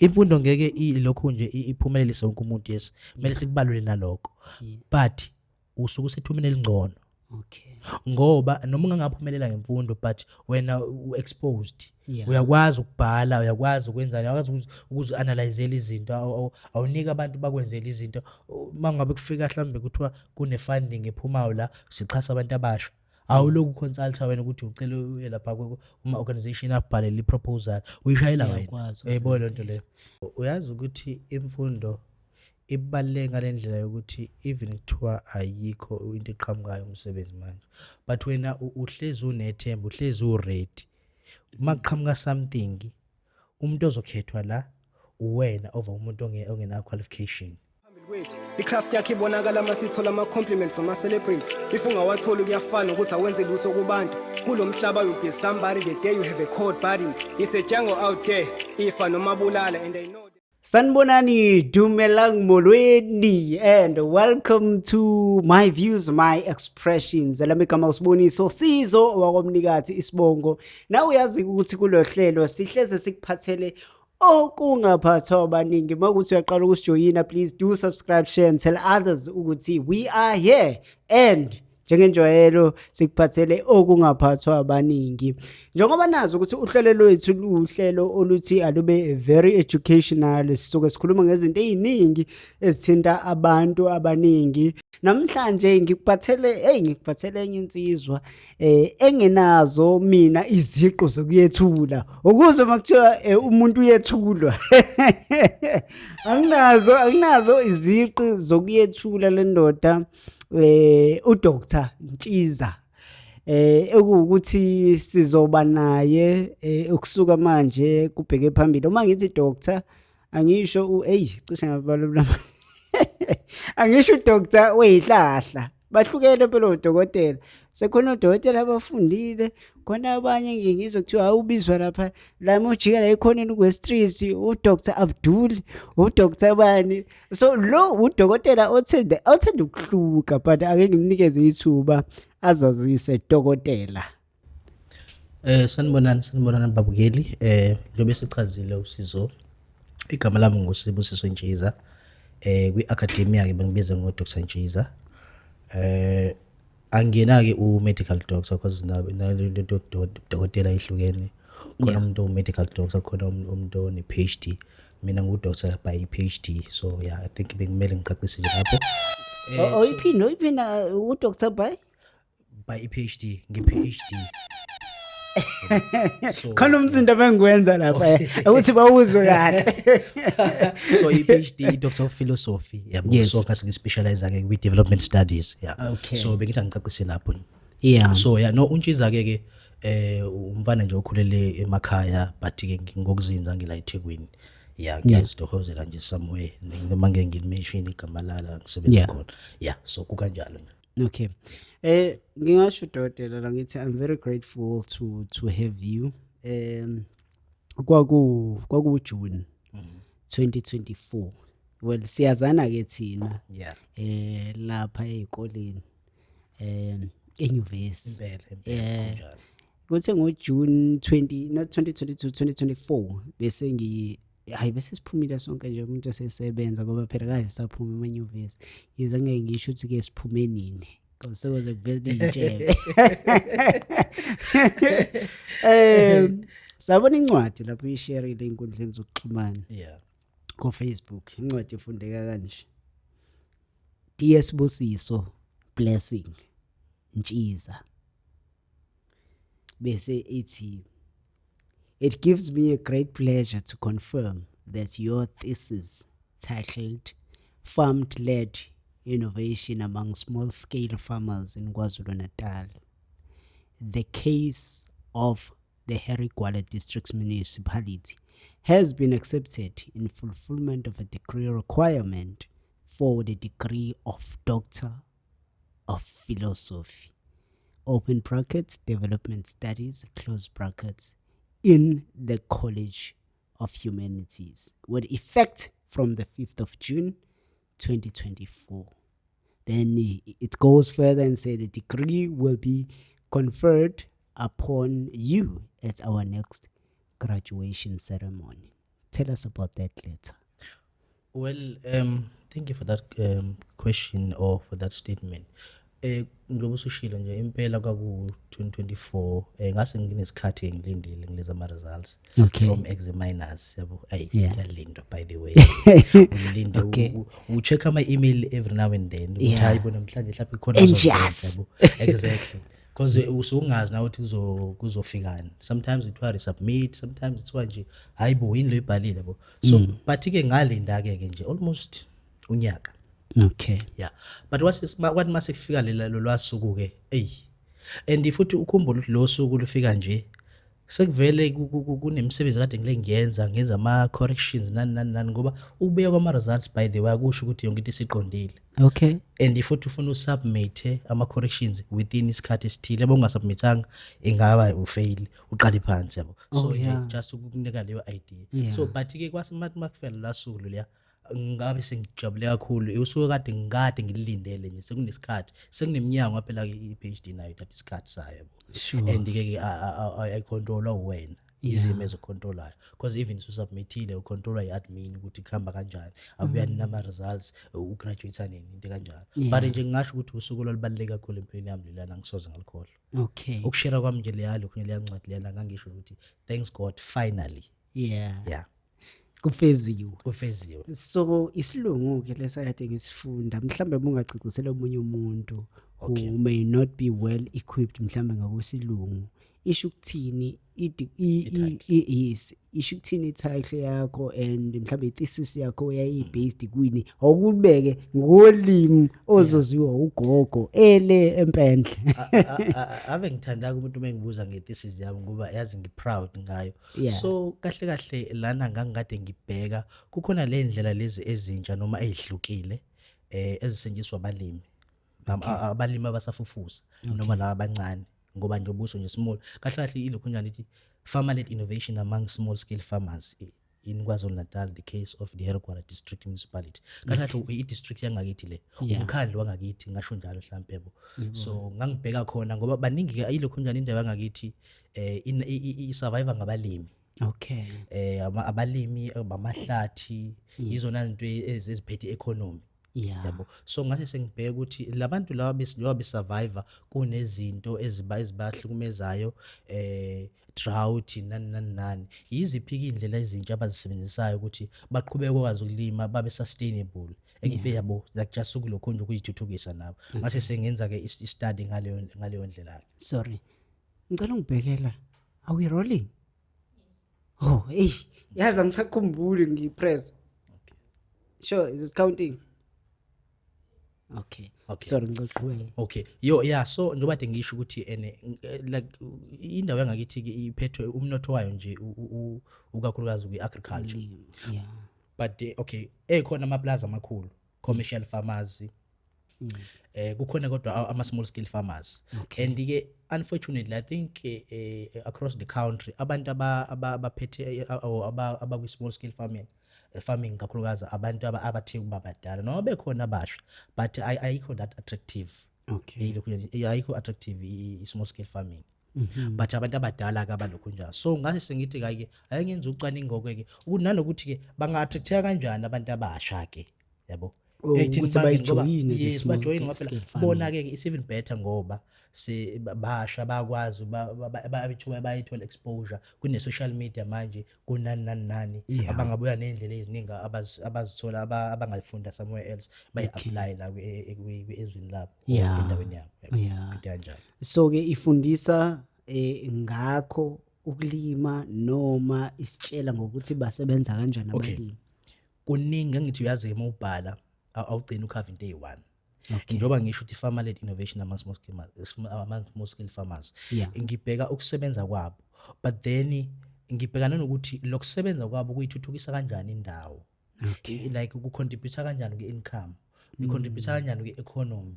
Imfundo ngeke ilokhu nje iphumelelise wonke umuntu, yes, kumele sikubalule nalokho, but usuke usethumeni elingcono ngoba noma ungangaphumelela ngemfundo, but wena u-exposed, uyakwazi ukubhala, uyakwazi ukwenzani, uyakwazi ukuzi-analyzela izinto, awuniki abantu bakwenzela izinto. Uma ngabe kufika mhlawumbe kuthiwa kune-funding ephumayo la, sixhasa abantu abasha, awuloku uconsulta wena ukuthi ucela uye lapha kuma-organization akubhalele i-proposal, uyishayela wena. Uyakwazi. Uyayibona loo nto leyo? Uyazi ukuthi imfundo ibaluleke ngale ndlela yokuthi even kuthiwa ayikho into eqhamukayo, umsebenzi manje, but wena uhlezi unethemba, uhlezi uready. Uma kuqhamuka something, umuntu ozokhethwa la uwena over umuntu ongena qualification. Phambili kwethu icraft yakhe ibonakala masithola ama-compliment from ama-celebrity. If ungawatholi, kuyafana ukuthi awenze lutho kubantu kulo mhlaba. You'll be somebody the day you have a cold body. It's a jungle out there, ifa noma bulala, and I know. Sanibonani, dumelang, molweni and welcome to My Views, My Expressions. Lami igama uSiboniso Sizo wakomnikathi isibongo. Nawe uyazi ukuthi kulo hlelo sihleze sikuphathele okungaphathwa abaningi. Makuthi uyaqala ukusijoyina, please do subscribe, share and tell others ukuthi we are here, and njengenjwayelo sikuphathele okungaphathwa abaningi. Njengoba nazi ukuthi uhlelo lwethu luhlelo oluthi alube very educational, sisuke sikhuluma ngezinto eziningi ezithinta abantu abaningi. Namhlanje ngikuphathele, hey, ngikuphathele enye insizwa engenazo mina iziqu zokuyethula, ukuzwe makuthiwa umuntu uyethulwa, anginazo iziqu zokuyethula le ndoda, uDr Ntshiza, ekuwukuthi sizoba naye ukusuka manje kubheke phambili. Uma ngithi doctor, angisho hey, cishe ngabalula, angisho udoctor weyihlahla. Bahlukene phela odokotela, sekhona odokotela abafundile, khona abanye ngingizwe kuthiwa awubizwa lapha la mojikela ekhoneni kwe-street, uDr Abdul, uDr bani. So lo udokotela othanda ukuhluka, but ake ngimnikeze ithuba azazise, dokotela. Sanibonani, sanibonani babukeli. Njengoba sichazile uSizo, igama lami nguSibusiso Ntshiza. Kwi-academia ke bangibiza ngo Dr Ntshiza. Angiyena ke u medical doctor because nalo dokotela ehlukene. Khona umuntu o medical doctor, khona umuntu one PhD. Mina ngu doctor by PhD. So yeah, I think bekumele ngicacise nje lapho. Oyiphinda uDr by By PhD, ngi PhD. So Khona umsindo bengiwenza lapha ukuthi bawuzwe kahle. So i-PhD, Doctor of Philosophy, yabo. So ngase ngispecialize ke kwi development studies, yeah. So bengithi angicacise lapho. So yeah, no, uNtshiza ke umfana nje okhulele emakhaya, but ke ngokuzinza ngila eThekwini, yeah, ngiyazitohozela nje somewhere, noma ngeke ngilimention igama lala ngisebenza khona, yeah. So kukanjalo nje. Okay. Ngingasho, dokotela, la ngithi I'm very grateful to have you. Kwaku June 2024. Well, siyazana ke thina lapha ezikoleni enyuvesi. Impela impela, kunjalo. Kuthe ngo June 20, not 2022, 2024, bese ngi hayi, bese siphumile sonke nje, umuntu esesebenza, ngoba phela kaze saphuma emanyuvesi. Ngize ngeke ngisho ukuthi ke siphume nini ngoba sekuze kuvele iy'ntshebe. Sabona incwadi lapho uyisharile ey'nkundleni zokuxhumana ko-Facebook. Incwadi ifundeka kanje: "Dear Sibusiso Blessing Ntshiza," bese ithi, "It gives me a great pleasure to confirm that your thesis titled Farm-Led Innovation Among Small-Scale Farmers in KwaZulu-Natal, the Case of the Harry Gwala District Municipality has been accepted in fulfillment of a degree requirement for the degree of Doctor of Philosophy, open brackets, Development Studies, close brackets, in the College of Humanities with effect from the 5th of June 2024." Then it goes further and say the degree will be conferred upon you at our next graduation ceremony. Tell us about that letter. Well, thank you for that question or for that statement. Njengoba usushilo nje, impela kwaku 2024, ngase nginesikhathi ngilindile ngileza ama results from examiners, yabo. Ayi, kuyalindwa, by the way, ulinde, u-check ama email every now and then ukuthi hayi bo, namhlanje mhlawumbe ikhona Anxious. Yabo, exactly, because usungazi nawe ukuthi kuzofikani. Sometimes kuthiwa resubmit, sometimes kuthiwa nje hayi bo, yini lo ibhalile, yabo. So but ke ngalinda ke nje almost unyaka. Yeah, but kwathi mase kufika lela lolwasuku ke, ey, and futhi ukhumbule ukuthi lo suku lufika nje sekuvele kunemisebenzi kade ngile ngiyenza, ngenza ama corrections, nani nani nani, ngoba ukubuya kwama results, by the way, akusho ukuthi yonke into isiqondile. And futhi ufuna usubmit ama corrections within isikhathi esithile, yabo. Ungasubmithanga ingaba ufail, uqale phansi, yabo. So nje just ukukunika leyo idea. So but ke kwase mathi makufika la suku loluya, ngabe sengijabule kakhulu. Usuke kade ngikade ngilindele nje, sekunesikhathi, sekuneminyaka phela i-PhD nayo ithatha isikhathi sayo, yabo. And ke ke ayicontrolwa wena, izimo ezicontrolayo, because even ususubmithile ucontrolwa i-admin ukuthi kuhamba kanjani, abuya nini ama-results, ugraduate nini, into kanjalo. But nje ngingasho ukuthi usuku olubaluleke kakhulu empilweni yami lelana, ngisoze ngalikhohlwa. Ukushare kwami nje leya lokhu, leya ncwadi leyana, ngangisho ukuthi thanks God, finally. Yeah. Kufeziwe. Kufeziwe. So isilungu ke lesakade ngisifunda, mhlambe bungacacisela omunye umuntu who may not be well equipped mhlambe ngokwesilungu, isho ukuthini yes, isho ukuthini i-title yakho and mhlambe i-thesis yakho yayi-based kwini, awukubeke ngolimi ozoziwa ugogo ele empendle? Ave ngithanda umuntu uma engibuza nge-thesis yami, ngoba yazi ngi-proud ngayo. So kahle kahle lana ngangikade ngibheka kukhona le ndlela lezi ezintsha noma ezihlukile ezisetshenziswa abalimi, abalimi abasafufusa noma laba abancane, ngoba nje ubuso nje small, kahle kahle ilokhu njani ithi farmer led innovation among small scale farmers in KwaZulu-Natal, the case of the Harry Gwala District Municipality. Kahle kahle i-district yangakithi le, umkhandlu wangakithi, ngasho njalo mhlampe, yabo. So ngangibheka khona ngoba baningi ke, ayilokhu njani, indawo yangakithi i-survive ngabalimi. Abalimi bamahlathi, izona zinto eziphethe economy, yabo. So ngase sengibheka ukuthi labantu laba njengoba besurvive kunezinto ezibahlukumezayo, drought, nani nani nani, yiziphi indlela ezintsha abazisebenzisayo ukuthi baqhubeke kwazi ukulima, babe sustainable, yabo, like just ukulokho nje ukuyithuthukisa nabo. Ngase sengenza ke i-study ngaleyo ndlela ke. Sorry, ngicela ungibhekela, are we rolling? Oh hey, yazi angisakhumbuli ngipress. Sure, is it counting? Okay. Okay. Sorry, ngicela. Okay, yo, yeah, so njengoba kade ngisho ukuthi ene like indawo yangakithi ke iphethwe umnotho wayo nje ukakhulukazi kwi-agriculture. But okay, ekhona amaplaza amakhulu, commercial farmers, kukhona kodwa ama small scale farmers. And ke unfortunately I think across the country abantu abaphethe or abakwi small scale farming kakhulukazi abantu abathe ukuba badala, noma bekhona abasha, but ayikho that attractive. Ilokhu nje, ayikho attractive i-small scale farming, but abantu abadala ke abalokhu njalo. So ngase sengithi ke ake ngenze ucwaningo ke ukuthi nanokuthi ke banga-attracteka kanjani abantu abasha ke, yabo. Oh, Ekutheni ukuthi bangene ngoba bayijoyine the yes, small bajoyine ngoba scale phela farming. Bona ke it's even better ngoba basha bayakwazi ithuba, bayithola exposure kune social media manje, kunani nani nani, abangabuya ney'ndlela eziningi abazithola, abangayifunda somewhere else, bayi-apply la ezweni labo or endaweni yabo, yabo. Into kanjalo. So ke ifundisa ngakho ukulima noma isitshela ngokuthi basebenza kanjani abalimi? Kuningi. Angithi uyazi uma ubhala awugcini ukhava into eyi-one. Njengoba ngisho ukuthi farmer led innovation among small scale farmers, ngibheka ukusebenza kwabo, but then ngibheka nanokuthi lokusebenza kwabo kuyithuthukisa kanjani indawo. Like kucontribute kanjani kwi-income, kucontribute kanjani kwi-economy,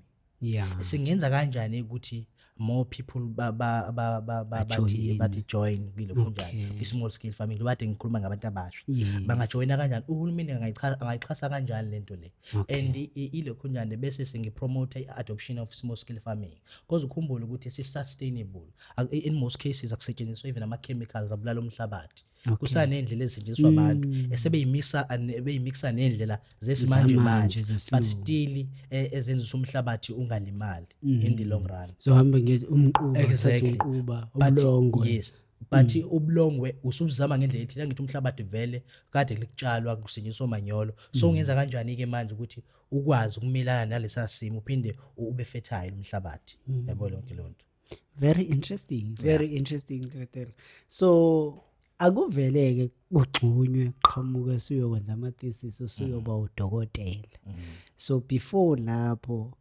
singenza kanjani ukuthi more people ba ba ba ba ba bathi Bajoyine. bathi join kulokhu njani, kwi-small scale farming. Njengoba ngikhuluma ngabantu abasha, bangajoyina kanjani? Uhulumeni angayixhasa kanjani lento le? And ilokhu njani, bese sengipromote i-adoption of small scale farming, because ukhumbule ukuthi si-sustainable. In most cases akusetshenziswa even ama-chemicals abulala umhlabathi. Kusanendlela ezisetshenziswa abantu esebeyimisa beyimixa nendlela zesimanje Zamanje, manje, but zesilungu. still ezenza umhlabathi ungalimali in the long run. So hamba nge umquba, Exactly. thatha umquba, But ubulongwe. Yes, but ubulongwe usubuzama ngendlela ethile. Angithi umhlabathi vele kade kutshalwa kusetshenziswa omanyolo, so ungenza kanjani ke manje ukuthi ukwazi ukumelana nalesa simo, uphinde ube fertile umhlabathi, yabo, lonke lonto. Very interesting, very interesting, dokotela. So akuveleke kugxunywe, qhamuke suyokwenza ama thesis, usuyoba udokotela. So before lapho,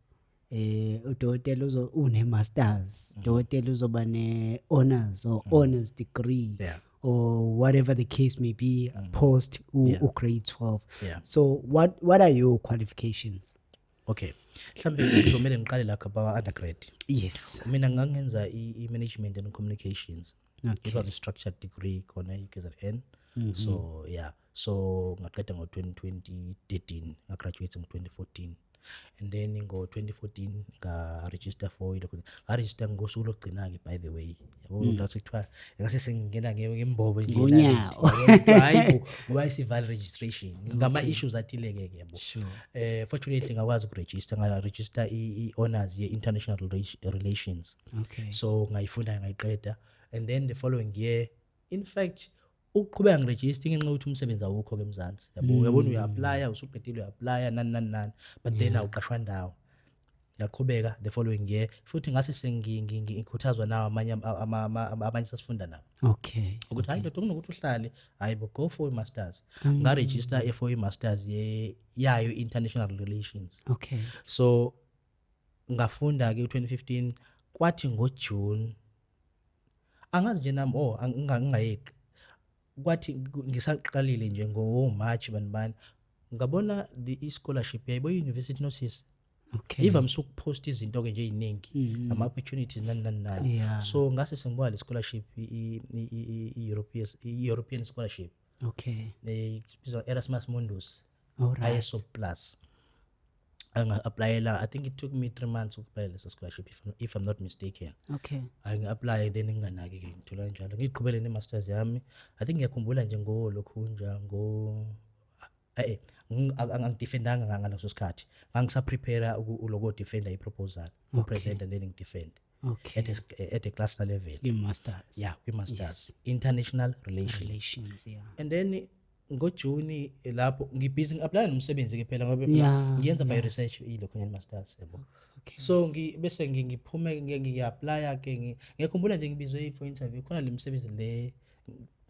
udokotela uzo une masters, dokotela uzoba ne honors or honors degree or whatever the case may be, post u grade 12. So what are your qualifications? Okay, mhlambe kuzomela ngiqale lakho ba undergrad. Yes. Mina ngangenza i-management and communications. It was a structured degree khona e-KZN. So yeah, so ngaqeda ngo-2013, ngagraduate ngo-2014, and then ngo-2014 nga-register for ilokhu, nga-register ngosuku lokugcina-ke, by the way, yabo, la sekuthiwa ngase sengingena ngembobo nje. Ngonyawo. Hayi bo, ngoba isivala registration ngama-issues athile-ke ke, yabo. Fortunately ngakwazi ukuregister, ngaregister i-honors ye-international relations. So ngayifunda, ngayiqeda, and then the following year, in fact, ukuqhubeka ngiregister ngenxa yokuthi umsebenzi awukho ke eMzansi, yabo. Uyabona, uya-applya, usuqedile, uya-applya, nani nani nani, but then awuqashwa ndawo. Ngaqhubeka the following year futhi, ngase sengikhuthazwa nawo amanye abanye sasifunda nabo ukuthi, hayi ndoda, kunokuthi uhlale, hayi bo, go for i-masters. Ngaregister for i-masters yayo international relations. So ngafunda-ke u-2015, kwathi ngoJune, angazi nje nami, oh, ngingayeqi, kwathi ngisaqalile nje ngo-March bani bani, ngabona the i-scholarship yayibo i-university notice. Ivamise ukuphosta izinto-ke nje ey'ningi, ama-opportunities, nani nani nani. So ngase sengibona le scholarship, i-European scholarship, ibizwa Erasmus Mundus, ISO plus. Anga-applyela, I think it took me 3 months uku-applyela leso scholarship, if I'm not mistaken. Angi-apply, then nginganaki-ke, ngithola kanjalo, ngiyiqhubele ne-masters yami. I think ngiyakhumbula nje ngolokhunja ngo angidefendanga ngaleso sikhathi, ngangisaprepare uloko defenda i-proposal, upresent and then ngidefend at a cluster level. Kwi-masters. Yeah, kwi-masters international relations. Relations, yeah. And then ngoJuni lapho ngibhizi ngi-applya nomsebenzi ke phela, ngoba phela ngiyenza my research ilokhu masters, yabo. So bese ngiphume, ngiya-applya ke, ngiyakhumbula nje ngibizwe for interview khona le msebenzi le,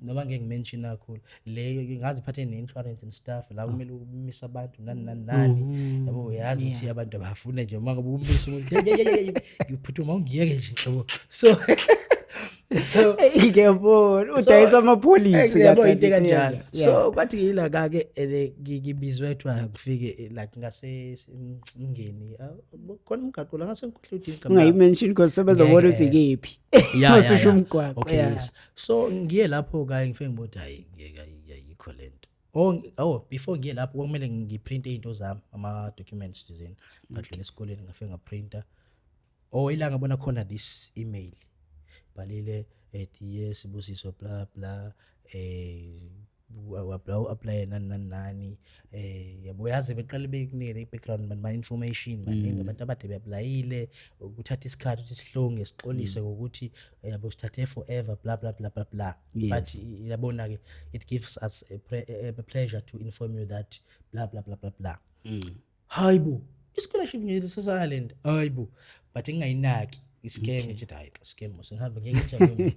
noma ngeke ngimention kakhulu le, ngazi iphathe ne-insurance and stuff, la kumele umise abantu, nani nani nani, yabo. Uyazi ukuthi abantu abafuna nje uma ngabe umbisa umuntu, "Hey, hey, hey, hey, ngiphuthuma, ungiyeke nje," yabo. So Ngiyabona udayisa amapholisi. Yabo, kahle into kanjalo. So kwathi yila ke ngibizwe, kuthiwa ngifike like ngase mngeni khona umgaqo la, ngase ngikhohlwe ukuthi igama lawo. Ungayimention because sebezobona ukuthi Ngeke. kephi. Yeah. Ususho umgwaqo. Okay, yes, so ngiye lapho kaye ngifike ngibona, hayi ngeke, ayikho lento. Oh, before ngiye lapho kwakumele ngiprinte izinto zami, ama documents thizeni, ngadlula esikoleni, ngafike ngaprinta. Oh, ilanga bona khona this email bhalile ethi, "Yes Sibusiso, bla bla, apply nani nani nani," yabo, yazi beqale bekunike i-background, man, information baningi abantu abade be-applyile, kuthatha isikhathi ukuthi sihlonge, sixolise ngokuthi, yabo, sithathe forever, bla bla bla bla bla, but yabona ke, it gives us a pleasure to inform you that bla bla bla bla bla. Hayibo, i-scholarship nje sase-Ireland, hayibo, but ngingayinaki i-scam nje, hayi, scam mos, ngihambe ngeke interview.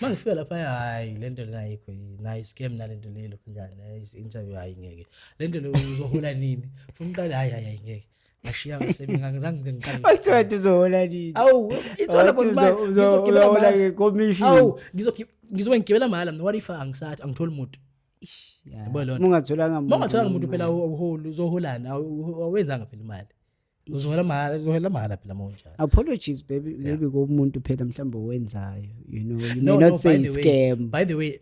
Uma ngifika lapha, hayi, lento lena ayikho, nayo scam nalento le lokhu njani, interview, hayi ngeke lento le, uzohola nini, funa uqale, hayi hayi hayi, ngeke, ngashiya ngizange ngiqale. Wathiwa uzohola nini? Awu, it's all about Wathi money. Ngizogibela uzohola mahhala. nge-commission. Awu, ngizobe ngigibela mahhala mina. What if angisathi angitholi muntu? Yabo lona. Uma ungatholanga Uma ungatholanga muntu phela, awuholi, uzoholani? Awenzanga phela imali, uzohola mahhala, uzohola mahhala phela uma unjalo. Apologies baby, maybe komuntu phela mhlawumbe owenzayo, you may No, not no, say by the way, scam. By the way,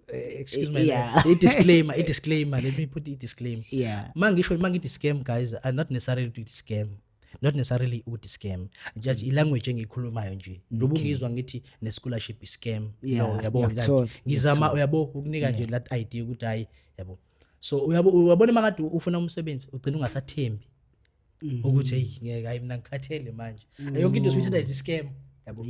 excuse me, a disclaimer, let me put a disclaimer. Mangisho mangithi scam, guys, are not necessarily to scam. Not necessarily ukuthi scam nje, i-language engiyikhulumayo nje, njengoba ungizwa ngithi ne-scholarship i-scam. No, yabo, like, Ngiyakuthola. ngizama, uyabo, ukunika nje that idea ukuthi hayi, yabo, so uyabo, uyabona, makade ufuna umsebenzi ugcina ungasathembi ukuthi hey, ngeke, hayi, mina ngikhathele manje, yonke into usuyithatha as i-scam, yabo.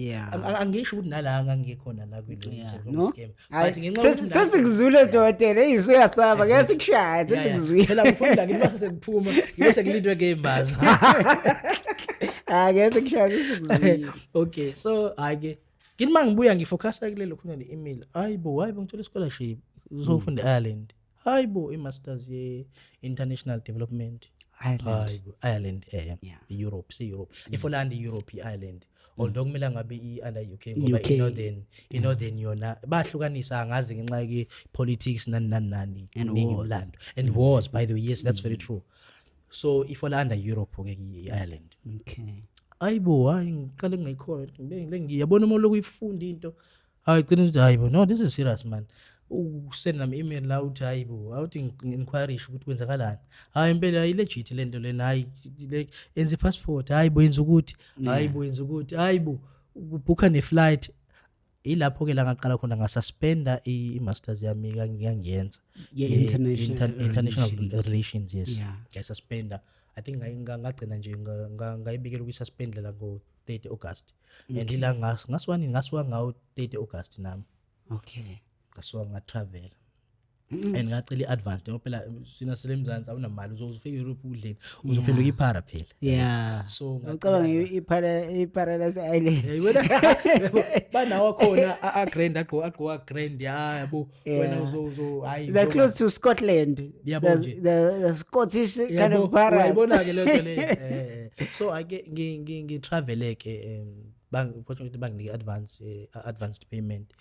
Angisho ukuthi nala ngangikhona la kwilo No? scam, Hayi, but ngenxa yokuthi sesikuzwile, dokotela. Eyi, usuyasaba, ngeke sikushaya, sesikuzwile. Phela ngifunda ngithi mase sekuphuma ngibe sekulindwe ngey'mbazo. Hayi, ngeke sikushaya, sesikuzwile. Okay, so hayi ke, ngithi uma ngibuya ngifocusa kulelo khona le-email, hayi bo, hayi bo, ngithola i-scholarship, uzofunda e-Ireland, hayi bo, i-masters ye-international development. Ireland. Hayi bo, Ireland, i-Europe, se-Europe, i-fall under Europe i-Ireland, although kumele ngabe i-under UK ngoba UK. i-Northern yona bahlukanisa, angazi ngenxa ye-politics, nani nani nani. And Kuningi wars. umlando and wars, by the way. Yes, that's very true. So i-fall under Europe ke i-Ireland. Ayibo, hayi, ngiqale ngayikholwa le, ngiyabona uma lokhu uyifunda into, hayi, gcina ukuthi hayibo, no, this is serious, man. Usend nami email la uthi hayibo, awuthi inquiry ukuthi kwenzakalani. Hayi, impela i-legit le nto lena, hayi, enza i-passport, hayi bo, yenza ukuthi, hayi bo, yenza ukuthi, hayi bo, ubhukha ne-flight. Ilapho-ke la ngaqala khona ngasuspenda i-masters yami ngangiyenza. Ye-international international relations. Relations, yes. Ngayisuspenda, I think ngagcina nje ngayibikela ukuyisuspenda la ngo-30 August, and ila ngasuka nini, ngasuka ngawo 30 August nami. Ngasuka ngatravel and ngacela i-advance njengoba phela sina sele Mzansi awunamali, uzofika e-Europe udleni, uzophenduka iphara phela. So Ucabanga iphara lase-Ireland. Hey, wena, yabo, banawo khona a-grand, agqoka grand, ya, yabo, wena uzo hayi. They're close to Scotland. Yabo nje. The Scottish kind Yabo, of paras. Uyayibona-ke leyo nto leyo. So ake ngitravele ke, fortunately banginike advance, advanced payment,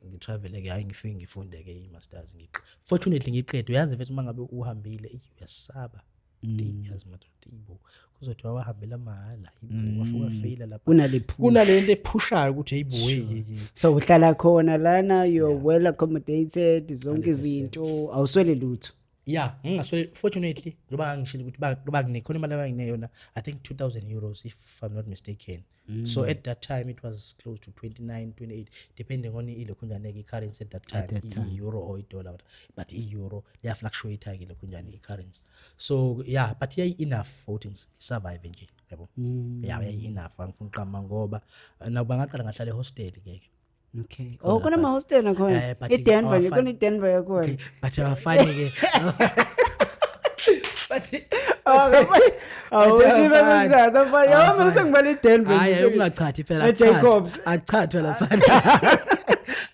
ngitravele ke, hayi, ngifike ngifunde ke i-masters, fortunately ngiqede. Uyazi mfethu, uma ngabe uhambile, eyi, uyasaba. Yazi madoda, ibo, kuzothiwa wahambela mahhala, ibo, wafika feyila lapha. Kunale push. Kunale nto ephushayo ukuthi hey bo, hey, hey, hey. So uhlala khona lana, you're well accommodated, zonke izinto, awuswele lutho. Yeah, ngingaswele fortunately, njengoba ngangishilo ukuthi banginike khona imali abanginike yona, I think €2000 if I'm not mistaken. So at that time it was close to 29 28, depending on ilokhunjane i-currency at that time, That time. I-euro or i-dollar, but i-euro liya-fluctuate ke lokhunjane i-currency. So yeah, but yayi enough for ukuthi ngisurvive nje, yabo. Yeah, yayi enough, angifuni uqamba ngoba nakuba ngaqala ngahlala ehostel ke. Okay. Oh, khona ama-hostel nakhona. But I-Denver nje, awafani. khona i-Denver yakhona. Okay, but awafani ke, but Awuthi awafani. bemizazi afanye. Yabo, mina sengibala i-Denver. Hayi, nje. ungachathi phela. Ne-Jacobs. Achathwa laphana,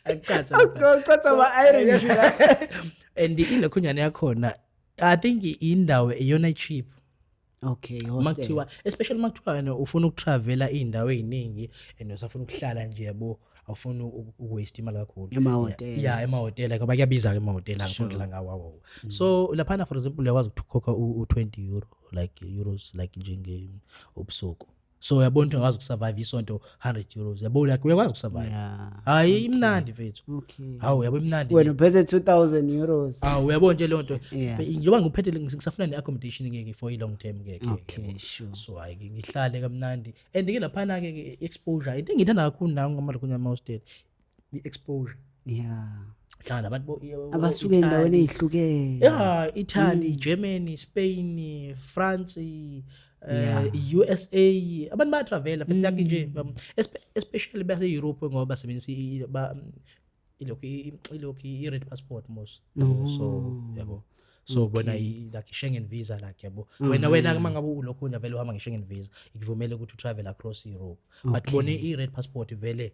achathwa laphana. Awuchatha ama-Irish la. And ilokhunjane yakhona, I think indawo iyona cheap. Okay, hostel. Makuthiwa, especially makuthiwa wena ufuna ukutravela iy'ndawo ey'ningi and usafuna ukuhlala nje, yabo, awufuni ukuwaste imali kakhulu. Emahhotela. Yeah, emahhotela, ngoba kuyabiza-ke emahhotela, angifuni ukudlala ngawo. So laphana, for example, uyakwazi ukukhokha u-20 euro, like euros, like njenge ubusuku. So uyabona ukuthi ungakwazi ukusurvive isonto, €100, yabo, like uyakwazi ukusurvive. Hayi, imnandi mfethu. Hawu, yabo, imnandi. Wena uphethe €2000. Awu, uyabona nje leyo nto. Njengoba ngiphethe, ngisafuna ne-accommodation ke for i-long term ke ke. Yabo. So hayi, ngihlale kamnandi and ke laphana ke exposure, into engiyithanda kakhulu nayo ngamalokhu ama-hostel, i-exposure. Hlangana nabantu Abasuke endaweni ey'hlukene. Yeah, Italy, Germany, Spain, France, USA, abantu bayatravela futhi, like nje especially base Europe ngoba basebenzisa ilokhu i-red passport mos. So yabo, so bona like Schengen visa, like yabo, wena uma ngabe ulokhu nje vele uhamba nge-Schengen visa, ikuvumele ukuthi utravel across Europe, but bona i-red passport vele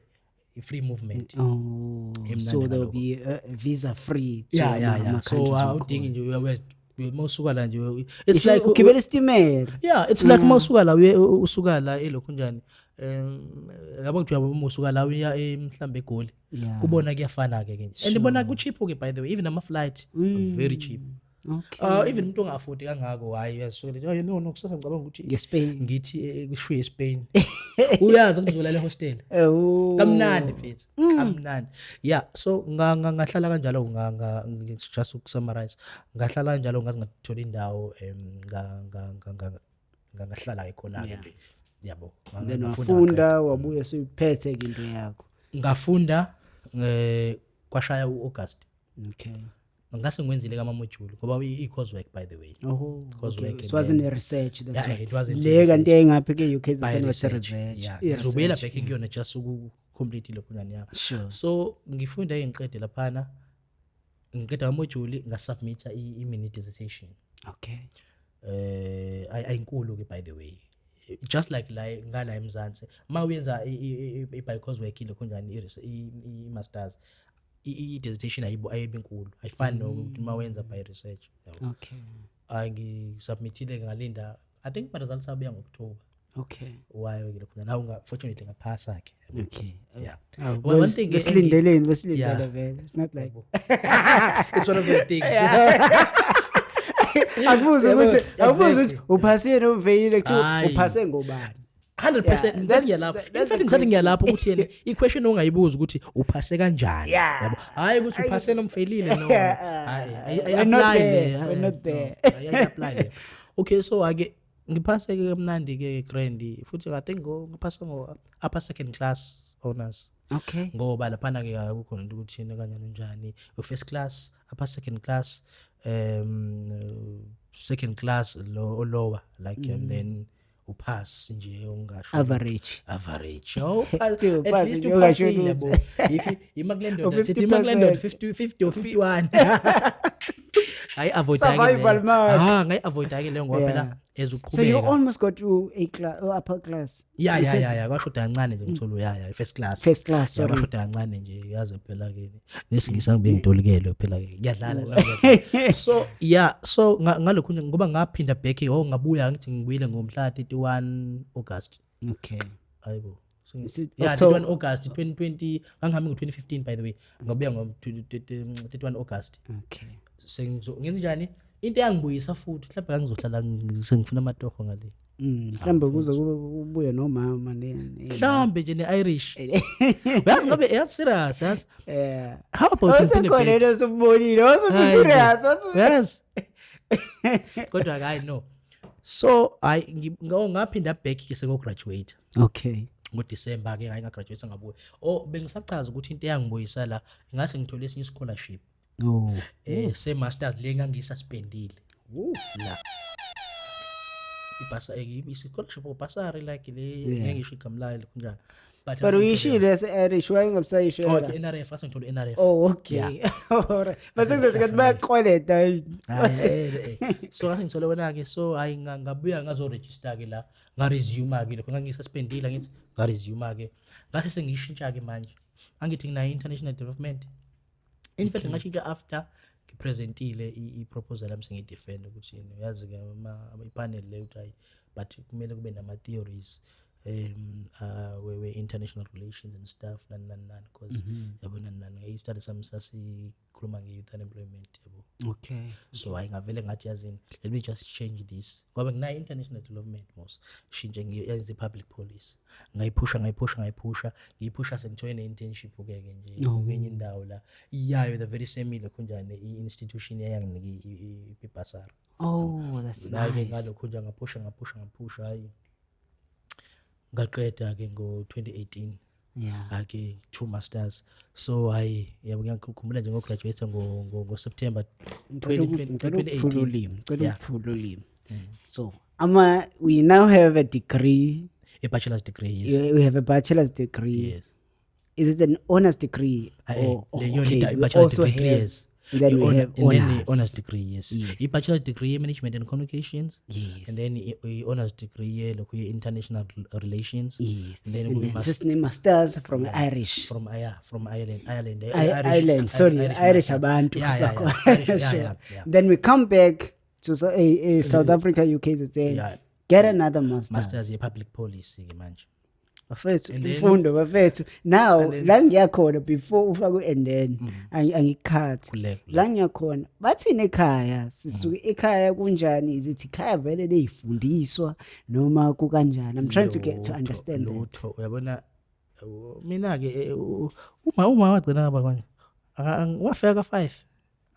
i-free movement. Oh, Emnandi so there'll ngalokho. be visa free to So ama-countries awudingi nje, mawusuka la nje, it's If like ugibela isitimela. Yeah, it's like mawusuka la usuka la elokhu njani, yabo, ngithi uyabo, uma usuka la uya mhlambe eGoli, kubona kuyafana ke nje, and bona ku cheap ke, by the way, even ama flight very cheap. Even umuntu onga-afford kangako, hayi, uyazisukela nje, "Hayi, no, no, kusasa ngicabanga ukuthi ngeSpain. Ngithi kushiye eSpain, uyazi ukuthi uzolala ehostel." Oh. Kamnandi mfethu, kamnandi. Yeah, so ngahlala kanjalo, just ukusummarize, ngahlala kanjalo ngaze ngathola indawo, Ngahlala ke khona ke nje, yabo. Then Ngafunda. Wafunda, wabuya suyiphethe ke into yakho. Ngafunda, kwashaya u-August. Ngase ngiwenzile kama-module ngoba i-coursework, by the way. Oh. Coursework. Okay. And It wasn't a research, that's Yeah, why. it wasn't Le research. kanti engaphi ke UKZN By was research. research. Yeah, I-research. ngizobuyela back kuyona just uku-complete lokhu ngani yami. Sure. So ngifunde, ngiqede laphana, ngiqeda ama-module, ngasubmitha i-mini dissertation. Ayinkulu ke, by the way, just like la ngala eMzansi ma uyenza i-by coursework lokho njani, i-masters, i-dissertation ayibi inkulu, ayifani nokuthi ma wenza by research, yabo. Hayi, ngisubmithile, ngalinda, I think my results abuya ngo-October. Wayo ke lokho nawu, fortunately ngaphasa ke. Yeah. Oh, Well, one thing Besilindeleni, besilindele vele. It's not like It's one of the things. Akubuza Yabo, ukuthi, akubuza ukuthi uphasile noma ufeyile, kuthiwa Hayi. uphase ngobani. 100%. Yeah, Ngisathi ngiyalapho. that's In fact, the ngisathi ngiyalapho ukuthi yena i-question ongayibuza ukuthi uphase kanjani. Yeah. Yabo, hayi ukuthi uphase noma ufeyilile, no. Hayi, We're not apply there. le. We're not there. Ayi apply le. Okay, so ake ngiphase ke kamnandi ke, grand futhi. I think ngaphasa ngo upper second class honors. Ngoba laphana ke akukho nento ukuthi yena kanjani njani, u first class, upper second class, second class lo lower like, and then upass nje, ungasho. Average. Average, oh. Kuthiwa At upass least nje, ungasho uphasile. lutho. Yabo, if ima kule ndoda, U sithi ima kule ndoda 50%. 50, 50 or 51, ngayi avoid. Survival mark. Ah, ngayi avoid ke leyo ngoba phela as So you uqhubeka. almost got to A class or upper class. Yeah. You Yeah. said Yeah, kwashoda kancane nje ngithola yeah, first class. First class, Yeah, sorry. kwashoda kancane nje, yazi phela ke nesingisi angibe ngitolikele phela ke, ngiyadlala la, ngiyadlala. So yeah, so ngalokhu nje ngoba ngaphinda back, oh, ngabuya, ngithi ngibuyile ngomhla 31 August. Hayibo. Is it Yeah. October? 31 August 2020. Ngangihambe ngo-2015, by the way, ngabuya ngo-31 August. Sengizo ngenze njani into eyangibuyisa futhi, mhlawumbe ngangizohlala sengifuna amatoho ngale. Mhlambe kuze kube ubuye nomama ne Mhlawumbe nje ne-Irish, uyazi, ngabe yazi, serious, yazi. How about ngiphinde Wasekhona back? yena osumbonile, wasuthi Hayi serious, nje. wasu Yes, kodwa hayi, no, so hayi, ngaphinda back ke sengo-graduate ngoDisemba ke. Hayi, ngagraduate, ngabuya. Oh, bengisachaza ukuthi into eyangibuyisa la, ngase ngithole esinye scholarship se-masters le ngangiyisuspendile la, ibhasa, i-scholarship or bursary like le, ngeke ngisho igama layo kunjani, but But uyishile ese-Irish, wayengabusayishela. Oh, okay, NRF, ase ngithole NRF. Oh, okay. Alright. Bese kuzothi kanti bayakuqweleta yini? Hayi, so ngase ngithole wena-ke, so hayi, ngabuya ngazoregister-ke la, ngaresume-ke lokho ngangisuspendile, ngithi ngaresume-ke, ngase sengiyishintsha-ke manje, angithi nginayo international development. In fact, ngashintsha after ngipresentile i-proposal yami, sengiyidefend ukuthi yazi-ke ipanel leyo ukuthi hayi, but kumele kube nama-theories we international relations and stuff, nani nani nani, because yabo, nani nani, i-study sami sasikhuluma nge-youth unemployment, yabo. So hayi, ngavele ngathi, yazini, let me just change this ngoba nginayo international development mos, shintshe ngiyenze i-public policy. Ngayiphusha, ngayiphusha, ngayiphusha, ngiyiphusha, sengithole ne-internship-ke ke nje kwenye indawo la iyayo, the very same lokhu njani, i-institution eyanginika ibhasari. Oh, that's Nayo-ke. nice. Ngalokhu nje ngaphusha, ngaphusha, ngaphusha, hayi, ngaqeda-ke ngo-2018. Ake two masters, so hayi, yabo, ngiyakhumbula nje ngograduate ngo-September Ngicela ngicela ukuphula 2018. ulimi, ngicela ukuphula ulimi. So, ama we now have a degree. A bachelor's degree, yes. We have a bachelor's degree. Yes. Is it an honors degree? Ah, eh, Or, oh, le yona okay, we i-bachelor's also degree, three have years. And then we have And then honors. i-honors degree, yes. I-bachelor's degree ye-management and communications. And then i-honors degree ye lokhu ye-international relations. And then And kube then sesine-masters from Irish. From, yeah, from Ireland, Ireland, sorry, Irish master. abantu. Yeah. Irish, yeah. Sure. Yeah. Then we come back to South Africa, UKZN, get another masters. Masters ye-public policy ke manje. Bafethu, And then- imfundo bafethu. Now la ngiyakhona, before ufake and then angikhathi. Khuleka. La ngiyakhona, bathini ekhaya? Sisuke ekhaya kunjani? Is it ikhaya vele leyifundiswa noma kukanjani? I'm trying to get to Lutho, understand that. lutho, uyabona, mina-ke, uma wagcina ngaba kanje, wafika ka-5,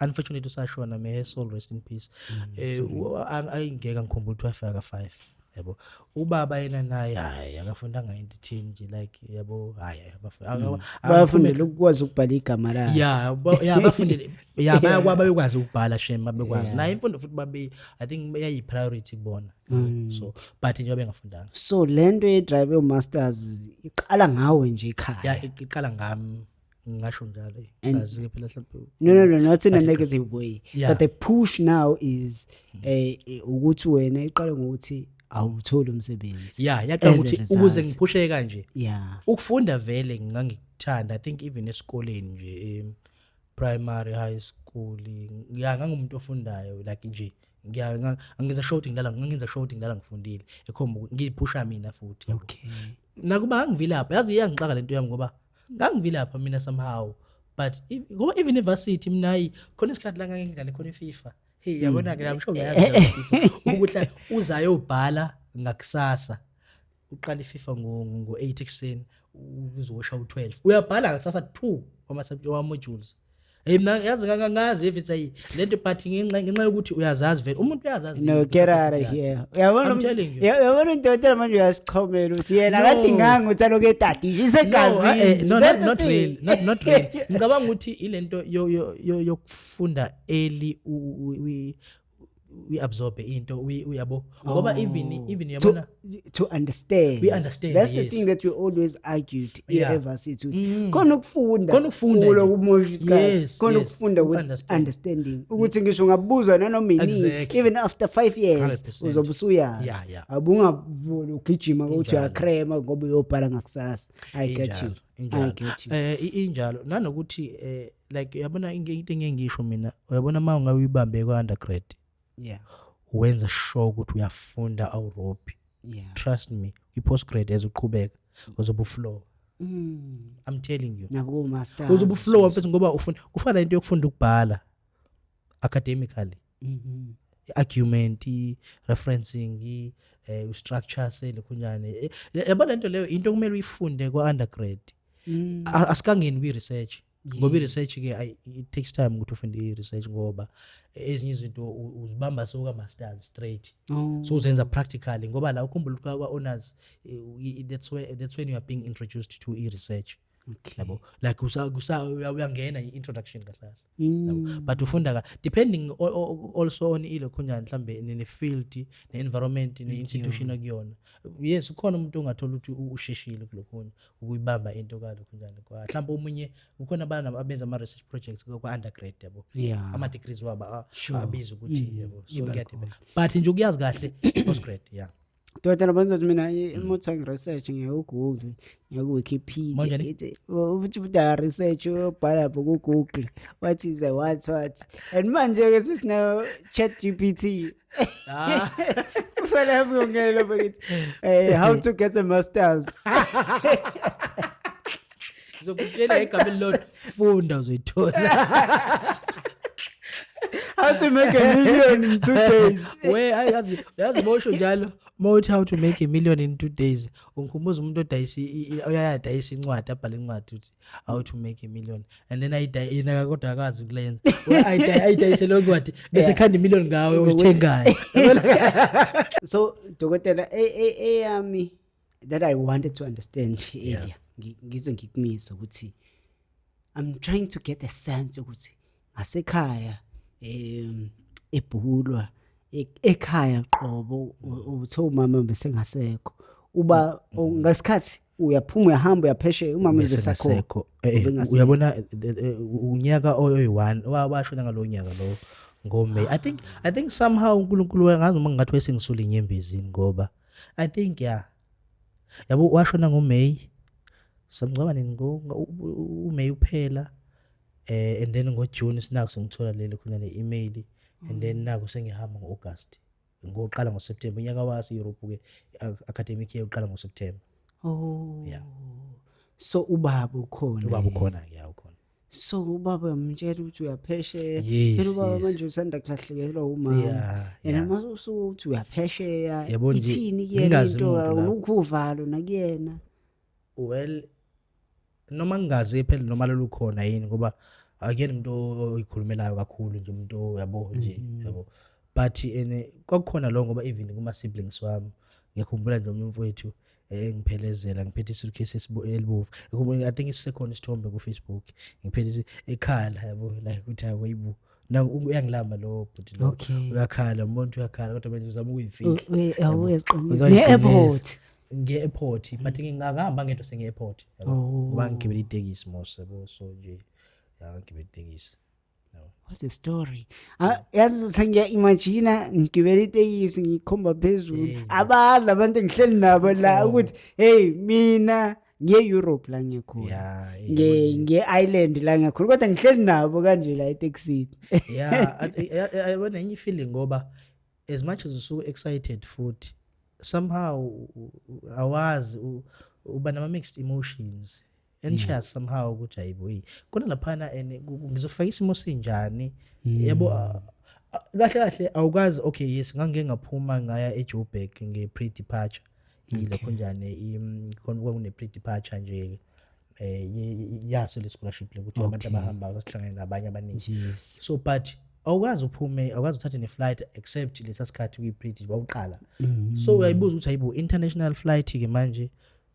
unfortunately usashona, may her soul rest in peace. Ayingeke ngikhumbula ukuthi wafika ka-5. Yabo, ubaba yena naye, hayi, akafundanga into ethini nje, like, yabo, hayi. Bayafundela ukukwazi ukubhala igama lakhe. Ya, bafundile, ya, bayakwazi, bekwazi ukubhala, shem, babekwazi nayo imfundo futhi, babe, I think yayi priority kubona, so but nje babengafundanga. So lento ye-drive yo-masters iqala ngawe nje ekhaya? Ya, iqala ngami, ngingasho njalo. Ngazi phela mhlawumbe. No, not in a negative way. But the push now is ukuthi wena iqale ngokuthi awutholi umsebenzi. Ya, yaqala As a ukuthi result. Ukuze ngiphusheke kanje, ukufunda vele ngangikuthanda. I think even esikoleni nje, primary, high school, ya, ngangumuntu ofundayo, like nje ngiya ngenza sure ukuthi ngilala, ngangenza sure ukuthi ngilala ngifundile, ekhomba ukuthi ngiyiphusha mina futhi, yabo. Nakuba ngangivilapha, yazi iyangixaka lento yami, ngoba ngangivilapha mina somehow, but ngoba even evarsity mina, hayi, khona isikhathi la ngangidlale khona iFIFA. Hey, yabona ke, I'm sure uyayazi leyo FIFA, ukuthi la uzayobhala ngakusasa, uqala iFIFA ngo-8 ekuseni, uzosha u-12, uyabhala ngakusasa 2 wama modules. Hey, mina yazi ngangazi if it's ayi lento, but ngenxa yokuthi uyazazi vele, umuntu uyazazi No, into get out of capacity yakhe. here. Uyabona. I'm telling you. Uyabona, udokotela manje uyasichomela ukuthi yena No. akadinganga ukuthi aloku etadisha, isegazini. No, That's not, the not thing. really, not really. Ngicabanga ukuthi ilento yokufunda early, we absorb into, we uyabo, ngoba even uyabona To understand. We understand, That's the yes. thing that we always argued e-varsity, ukuthi khona ukufunda Khona ukufunda kulo nje. kumosha isikhathi, khona ukufunda with understand. understanding, ukuthi ngisho ungabuzwa nanoma inini, even after 5 years, 100%. uzobe usuyazi. Abungavuli ugijima ukuthi uyakrema ngoba uyobhala ngakusasa. I get you. Injalo, I injalo. get you. Injalo nanokuthi like, uyabona, into engiyisho mina, uyabona, uma ungabe uyibambe kwa undergrad, wenza sure ukuthi uyafunda, awurobhi, trust me, i-postgrad ezoqhubeka uzobe uflow. I'm telling you. Nabo masters. Uzobe uflow, mfethu, ngoba ufunda, kufana into yokufunda ukubhala academically, i-argument, i-referencing, i-structure selekhunjani, yabo, lento leyo into okumele uyifunde kwa-undergrad. Asikangeni kwi-research, ngoba i-research ke it takes time ukuthi ufunde i-research, ngoba ezinye izinto uzibamba sewuka-masters straight. So uzenza practically, ngoba la ukhumbula ukuthi kwa-honors, that's when you are being introduced to i-research. Yabo, like uyangena i-introduction kahle kahle. Yabo, but ufunda ka depending also on ilokhunjani, mhlambe ne-field, ne-environment, ne-institution akuyona. Yes, ukhona umuntu ongathola ukuthi usheshile kulokhunye ukuyibamba into kalokhunjani, mhlawumbe omunye kukhona abana abenza ama-research projects kwa-undergrad, yabo, ama-degrees wabo abiza ukuthi, yabo, so Iba kuyadependa, but nje ukuyazi kahle postgrad, yeah. Dokotela, benza mina uma ngi-research ngiya ku-Google, ngiya ku-Wikipedia. Manjani? Ithi uthi umuntu research, uyobhala lapho ku-Google what is a what what, and manje-ke sesina ChatGPT. Kufanele ngiyongena lapho ngithi how to get a masters. Ngizokutshela igama elilodwa: funda, uzoyithola. How to make a million in 2 days. We, hayi, yazi bosho njalo mawuthi how to make a million in 2 days, ungikhumbuza umuntu odayisa uyayadayisa incwadi, abhale incwadi ukuthi how to make a million, and then yena kodwa akazi ukulenza. We, ayidayise leyo ncwadi bese khanda imillion ngawe oyithengayo. So dokotela, eyami that I wanted to understand earlier, ngize ngikumise ukuthi I'm trying to get a sense ukuthi ngasekhaya, eBhulwa, ekhaya qobo, uthe umama besengasekho, uba ngasikhathi uyaphuma, uyahamba, uyaphesheya, umama besakhona? Besengasekho. Ubengasekho. Uyabona, unyaka oyi-1 washona ngalowo nyaka lo ngoMay. I think somehow uNkulunkulu ngazi uma ngingathi wayesengisula inyembezini, ngoba I think, yeah, yabo, washona ngoMay, samngcwaba nini, uMay uphela, and then ngoJune sinako sengithola leli khona le-email, and then nako sengihamba ngo-August, ngoqala ngoSeptember unyaka wase Europe ke, academic year uqala ngoSeptember. Yeah. So ubaba ukhona? Ubaba Yena. Ukhona, yeah, ukhona. So ubaba uyamtshela ukuthi uyaphesheya? Yes. Phela ubaba Yes. manje usanda kulahlekelwa umama, yena mase usuke uthi uyaphesheya, Yabo nje, ithini kuyena ngingazi into? umuntu lapho. Alukho uvalo nakuyena? Well, noma ngingazi phela noma lolukhona yini, ngoba akuyena umuntu oyikhulumelayo kakhulu nje, umuntu, yabo nje, yabo, but ene kwakukhona lo, ngoba even kuma siblings wami. Ngiyakhumbula nje omunye umfowethu engiphelezela ngiphethe isuitcase elibovu. Ngikhumbula, I think isisekhona isithombe ku-Facebook, ngiphethe ekhala, yabo, like ukuthi hayi bo, na uyangilamba lo bhuti lo. Uyakhala umuntu, uyakhala, kodwa manje uzama ukuyifihla. Yabo, Uzama nge-airport. Nge-airport, but ngingahamba ngedwa sengi-airport, yabo. Ngoba ngigibela itekisi mos, yabo, so nje ya, ngigibela itekisi. What's the story? Ah, yazi sengiya-imagina ngigibela itekisi, ngikhomba phezulu. Abazi abantu engihleli nabo la ukuthi hey, mina ngiye-Europe la ngiyakhona. Ngiye-Ireland la ngiyakhona, kodwa ngihleli nabo kanje la etekisini. Yeah, yabona enye i-feeling, ngoba as much as usuke excited futhi somehow awazi, uba nama-mixed emotions, anxious somehow ukuthi hayibo, hey, khona laphana and ngizofaka isimo sinjani, yabo. Kahle kahle awukazi. Okay, yes, ngangike ngaphuma ngaya eJoburg nge-pre-departure, ilokho njani, khona kwakune pre-departure nje yaso le scholarship le, ukuthi abantu abahamba sihlangane nabanye abaningi. So but awukwazi uphume, awukwazi uthathe ne-flight except lesa sikhathi kuyi-pre wawuqala. So uyayibuza ukuthi hayibo, international flight ke manje,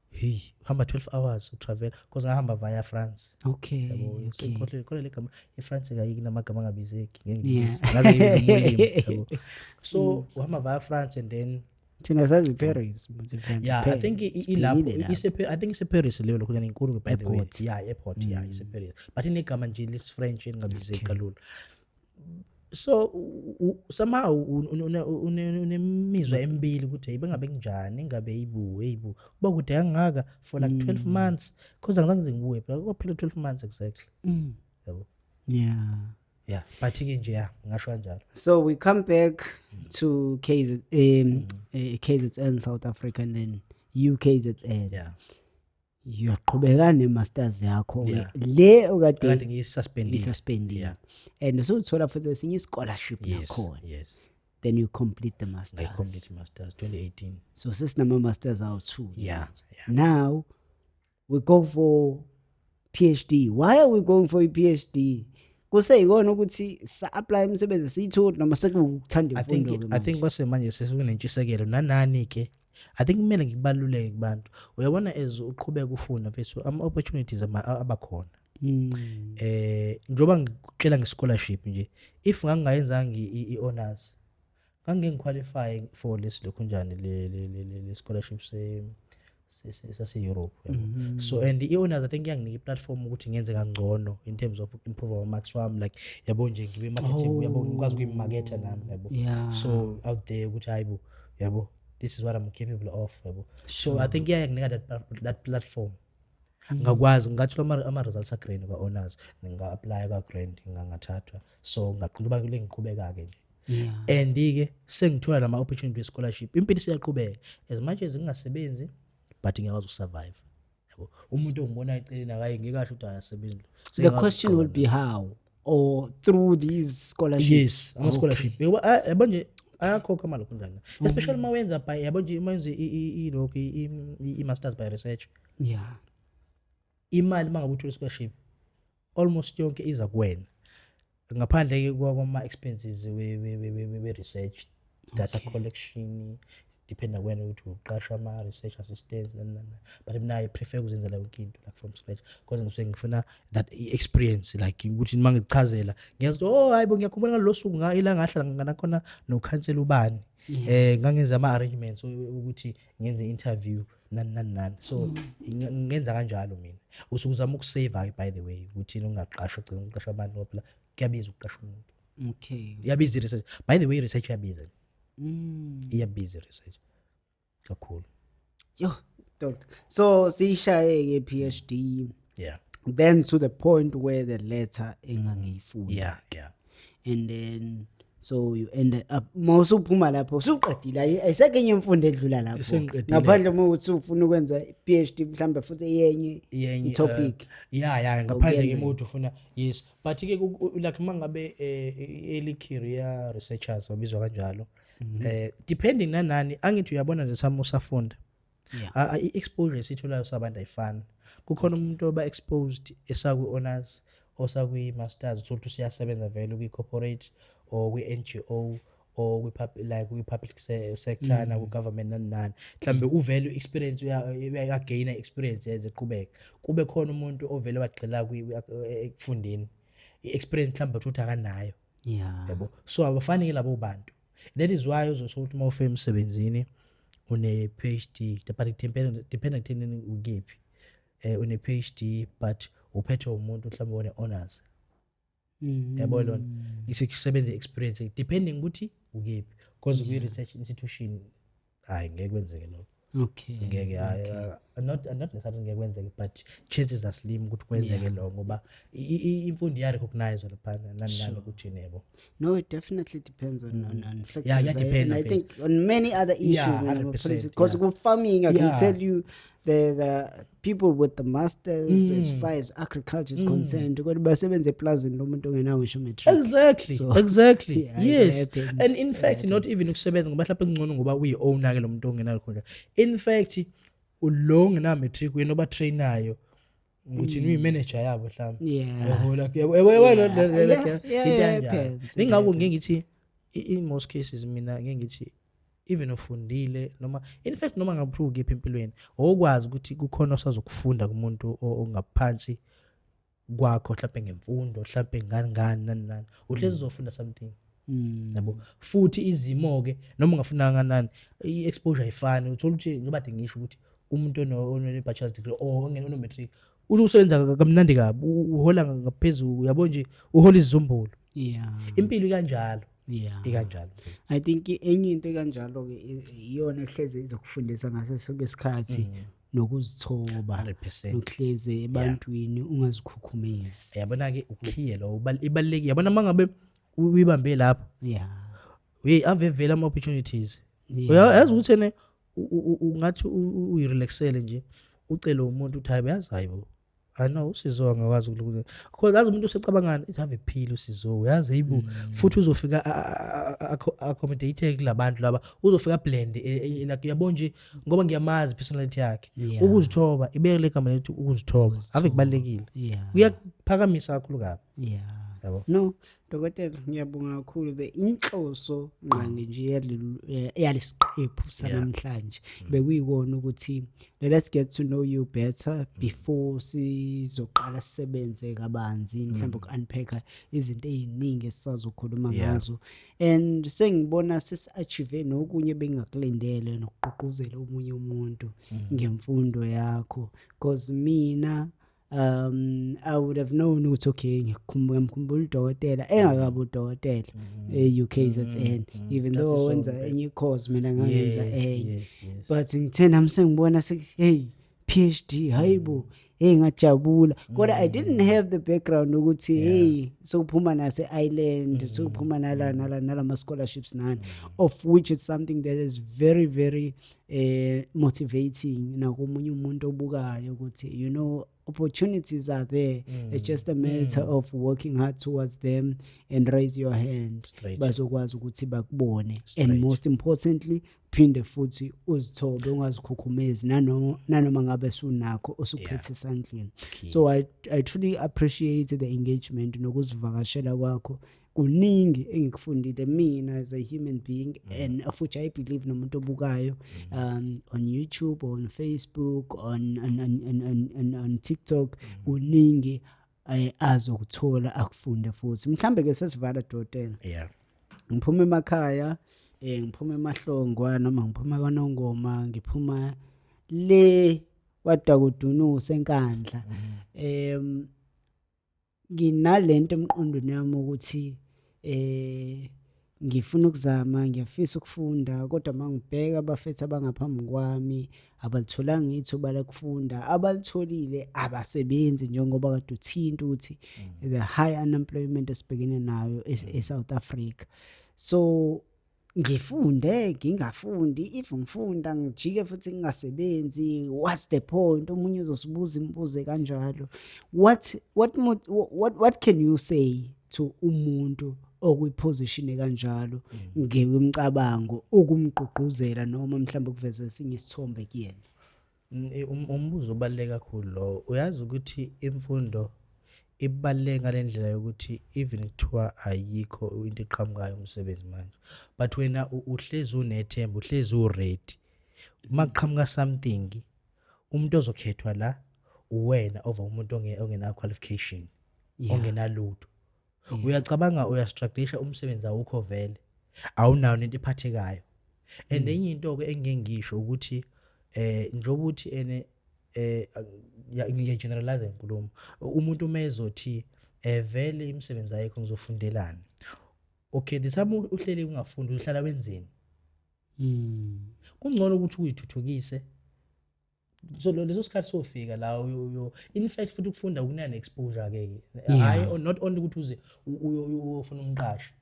hey, uhamba 12 hours utravel, because ngahamba via France. Yabo, so ngikhohlwe khona le gama iFrance, kayiki namagama angabizeki, ngeke ngibize. Ngaze ngibe yabo. So uhamba via France and then Thina sazi Paris, but France. Yeah, I think ilapho. Sibhekile lapho. I think ise-Paris leyo lokho inkulu, by the way. Airport. Yeah, airport, yeah, ise-Paris, but inegama nje lesi-French elingabizeki kalula. So somehow unemizwa emibili ukuthi hey, bengabe kunjani, ingabe yibu, hey bo, kuba kude kangaka for like 12 months, because angizange ngize ngibuye phela, kwaphela 12 months exactly, yabo. Yeah, but ke nje, yeah, ngisho kanjalo. So we come back to KZN, South Africa, and then UKZN. Uyaqhubeka ne-masters yakho le kade okade ngiyisuspendile. Isuspendile. And usuthola futhi esinye i-scholarship nakhona. Then you complete the masters. I complete masters 2018. So sesinama-masters awu-two. Yeah. Now we go for PhD. Why are we going for i-PhD? Kuseyikona ukuthi sa-apply imisebenzi siyitholi noma sekuwukuthanda I think imfundo? I think kwasemanje sekunentshisekelo nanani ke. I think kumele ngikubaluleke kubantu. Uyabona, as uqhubeka ufunda mfethu, ama opportunities abakhona. Njengoba ngikutshela nge-scholarship nje, if ngangingayenzanga i-honors, ngangike ngiqualify for lesi lokhu njani le scholarship sase Europe, yabo. So and i-honors, I think, iyanginika i-platform ukuthi ngenze kangcono in terms of improve ama marks wami, like, yabo nje, ngibe marketing, yabo, ngikwazi ukuyimaketha nami, yabo. So out there ukuthi hayibo, yabo, this is what I'm capable of, yabo. So I think iyanginika that platform, ngakwazi ngathola ama-results a-grand ka-honors, nga-apply ka-grand, ngangathathwa, so ngaqhubeka kule ngiqhubeka-ke nje. And-ke sengithola nama-opportunity we-scholarship, impilo isiyaqhubeka. As much as ngingasebenzi, but ngiyakwazi ukusurvive, yabo. Umuntu ongibona eceleni akayi ngikasho ukuthi akasebenzi lo. The Sengiyakwazi question will be how, or through these scholarships? Yes, ama-scholarship. Yabo, yabo nje, ayakhokha amalokhu njani, especially uma wenza by, yabo nje, uma wenza ilokhu i-masters by research. Imali, uma ngabe uthole i-scholarship, almost yonke iza kuwena, ngaphandle-ke kwama-expenses we-research, data collection, dependa kuwena ukuthi uqasha ama-research assistants, nani nani nani. But mina I prefer ukuzenzela yonke into, like from scratch, because ngisuke ngifuna that experience, like ukuthi uma ngikuchazela ngiyazi ukuthi, oh hayi bo, ngiyakhumbula ngalolo suku ila ngahlala nganakhona nokhansela ubani, ngangenza ama-arrangements ukuthi ngenze i-interview, nani nani nani. So ngenza kanjalo mina. Usuke uzama ukusave, by the way, ukuthi ungaqashwa, ugcine uqasha abantu, ngoba phela kuyabiza ukuqasha umuntu. Iyabiza i-research, by the way. I-research iyabiza. Iyabiza i-research kakhulu. Yo, doctor, so siyishaye ke PhD, then to the point where the letter engangiyifuni, and then so you ended up, mawusuphuma lapho usuqedile, ayisekho enye imfundo edlula lapho? Sengiqedile. Ngaphandle uma ukuthi ufuna ukwenza i-PhD mhlawumbe futhi yenye Yenye i-topic. Yeah, ngaphandle ke Okuyenzeka. umuntu ufuna, yes, but ke like uma ngabe early career researchers babizwa kanjalo, depending nanani, angithi uyabona nje, sami usafunda, i-exposure esitholayo sabantu ayifani. Kukhona umuntu oba exposed esakwi-honors, osakwi-masters, uthola ukuthi usiyasebenza vele kwi-corporate or kwi-NGO. Or like kwi-public sector, naku-government, nani nani, mhlambe uvele experience, uyagaina experience ezeqhubeka, kube khona umuntu ovele wagxila ekufundeni, i-experience mhlawumbe uthi akanayo. Yabo, so abafani-ke labo bantu. That is why uzothola ukuthi uma ufika emsebenzini une-PhD, but depend ekuthenini ukephi, une-PhD but uphethwe umuntu mhlawumbe one-honors. Yabo, lona isekusebenza i-experience depending ukuthi ukephi, because kwi-research institution, hayi, ngeke kwenzeke lokho. Ngeke, hayi, not necessarily ngeke kwenzeke, but chances are slim ukuthi kwenzeke lokho, ngoba imfundo iya-recognize laphana, nani nani, ukuthi yebo. No, it definitely depends on sectors. Yeah, depend, And I mfethu. think on many other issues. 100%, Because with farming, I can tell you the people with the masters, as far as agriculture is concerned, kodwa basebenza eplazini lomuntu ongenawo ngisho matric. So, yeah, it happens. And in fact, not even ukusebenza, ngoba mhlawumbe kungcono ngoba uyi-owner ke lo muntu ongenayo khona. In fact, lo ongenayo matric uyena obatrainayo ukuthi uyi-manager yabo mhlawumbe. Yabo, like, yabo, like, into It kanjalo. happens, it Ingakho happens. ngeke ngithi in most cases, mina ngeke ngithi even ufundile noma, in fact, noma ngabe ukephi empilweni, okwazi ukuthi kukhona osazokufunda kumuntu ongaphansi kwakho, mhlawumbe ngemfundo, mhlawumbe ngani ngani, nani nani, uhlezi uzofunda something. Yabo, futhi izimo ke, noma ungafunda kangakanani, i-exposure ayifani. Uthola ukuthi, njengoba kade ngisho ukuthi umuntu one bachelor's degree or ongena ono-matric uthi usebenza kamnandi kabi, uhola ngaphezulu, yabo nje, uhola izizumbulu. Impilo ikanjalo. Ikanjalo. I think enye into ekanjalo ke iyona ehleze izokufundisa ngaso sonke isikhathi nokuzithoba, 100%. nokuhleze ebantwini ungazikhukhumezi. Yabona-ke, ukhiye lo ibalulekile, yabona, uma ngabe uyibambe lapho, hey, ave vele ama-opportunities. Uyazi ukuthi ene ungathi uyirelaxele nje, ucele umuntu uthi, "Hayi, yazi, hayi bo, I know uSizo angakwazi ukulunga," because yazi umuntu usecabangani, ithi ave phile uSizo, uyazi, hayibo, futhi uzofika accommodate kulabantu laba, uzofika blend, like, yabo nje, ngoba ngiyamazi personality yakhe. Ukuzithoba, ibeke le gama lethi ukuzithoba, ave kubalekile. Kuyaphakamisa kakhulu kabi. Yabo. No, dokotela, ngiyabonga kakhulu. The inhloso ngqangi nje yalesiqephu sanamhlanje bekuyikona ukuthi let us get to know you better before sizoqala sisebenze kabanzi, mhlawumbe uku-unpacka izinto ey'ningi esisazokhuluma ngazo, and sengibona sesi-achieve nokunye bengingakulindele, nokugqugquzela omunye umuntu ngemfundo yakho, because mina I would have known ukuthi okay, ngiyamkhumbula udokotela engakabi udokotela e-UKZN, even That's though so wenza great. enye course, mina ngangenza enye. But ngithe nami sengibona hey, PhD, hayibo, hey, ngajabula, kodwa I didn't have the background ukuthi hey, sokuphuma nase Ireland, sokuphuma nala nala nalama scholarships nani, of which is something that is very very motivating nakomunye umuntu obukayo ukuthi opportunities are there, it's just a matter of working hard towards them and raise your hand, bazokwazi ukuthi bakubone, and most importantly, phinde futhi uzithobe, ungazikhukhumezi nanoma ngabe sunakho osuphethe esandleni. So I truly appreciate the engagement nokuzivakashela kwakho. Kuningi engikufundile mina as a human being, and of which I believe nomuntu obukayo on YouTube, on Facebook, on TikTok, kuningi azokuthola akufunde futhi. Mhlambe ke sesivala, dokotela. Ngiphuma emakhaya, ngiphuma emahlongwa noma ngiphuma kwaNongoma, ngiphuma le kwaDakudunusa eNkandla, nginalento emqondweni yami ukuthi ngifuna ukuzama, ngiyafisa ukufunda, kodwa mangibheka abafethu abangaphambi kwami abalitholanga ithuba lokufunda, abalitholile abasebenzi, njengoba kade uthinta ukuthi the high unemployment esibhekene nayo eSouth Africa. So ngifunde, ngingafundi, if ngifunda ngijike futhi ngingasebenzi, what's the point? Omunye uzosibuza imibuzo kanjalo. What can you say to umuntu okwiposition kanjalo ngekwemicabango, ukumgqugquzela noma mhlawumbe ukuveza esinye isithombe kuyena? Umbuzo obaluleke kakhulu lo. Uyazi ukuthi imfundo Ibaluleke ngale ndlela yokuthi even kuthiwa ayikho into eqhamukayo umsebenzi manje, but wena uhlezi unethemba, uhlezi u-ready. Uma kuqhamuka something, umuntu ozokhethwa la uwena over umuntu ongena qualification, ongenalutho. Uyacabanga, uyastrugglisha, umsebenzi awukho vele, awunayo nento ephathekayo. And enye into-ke engike ngisho ukuthi njengoba uthi ene ngiya-generalize inkulumo, umuntu uma ezothi vele imisebenzi ayikho, ngizofundelani? Okay, the time uhleli ungafundi, uhlala wenzeni? Kungcono ukuthi uyithuthukise. So leso sikhathi sofika la in fact futhi ukufunda kunika ne-exposure ke. Hayi, not only ukuthi uze uyofuna umqashi.